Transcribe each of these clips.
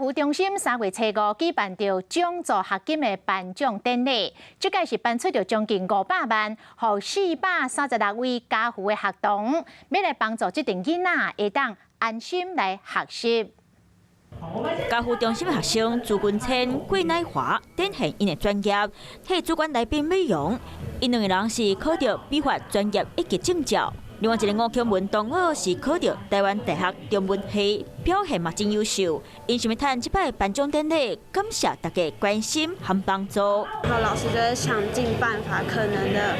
扶中心3月初5舉辦著獎助學金的頒獎典禮，這屆是頒出著將近500萬，予436位家扶的學童，欲來幫助這陣囡仔會當安心來學習。家扶中心的學生朱君千、桂乃華展現𪜶的專業，替主管來賓美容。𪜶兩个人是考著美髮專業一級證照。另外一个吳強文同學是考著臺灣大學中文系，表現嘛真優秀。𪜶想欲趁這擺頒獎典禮，感謝大家關心和幫助。然後老師就會想盡辦法，可能的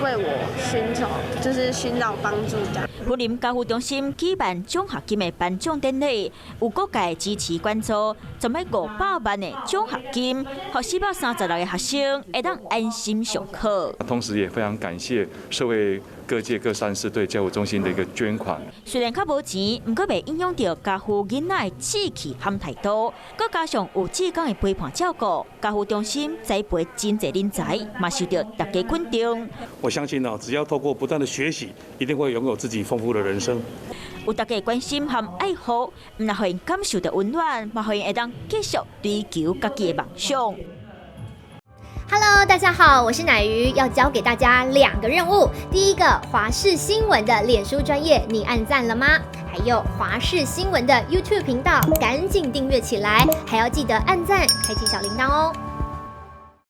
為我尋找，就是尋找幫助這樣。雲林家扶中心舉辦獎學金的頒獎典禮，有各界支持關注，準備500萬的獎學金，予436個學生會當安心上課。同時也非常感謝社會各界各善士對家扶中心的一個捐款。雖然較無錢，毋過袂影響著家扶囡仔的志氣和態度，閣加上有志工的陪伴照顧，家扶中心栽培真濟人才，嘛受著大家肯定。我相信呢，只要透過不斷的學習，一定會擁有自己豐富的人生。有大家關心和愛護，毋但予𪜶感受著溫暖，嘛予𪜶會當繼續追求家己的夢想。 Hello，大家好，我是乃瑜，要交給大家兩個任務。第一個，華視新聞的臉書專頁，你按讚了嗎？還有華視新聞的 YouTube 頻道，趕緊訂閱起來，還要記得按讚，開啟小鈴鐺哦。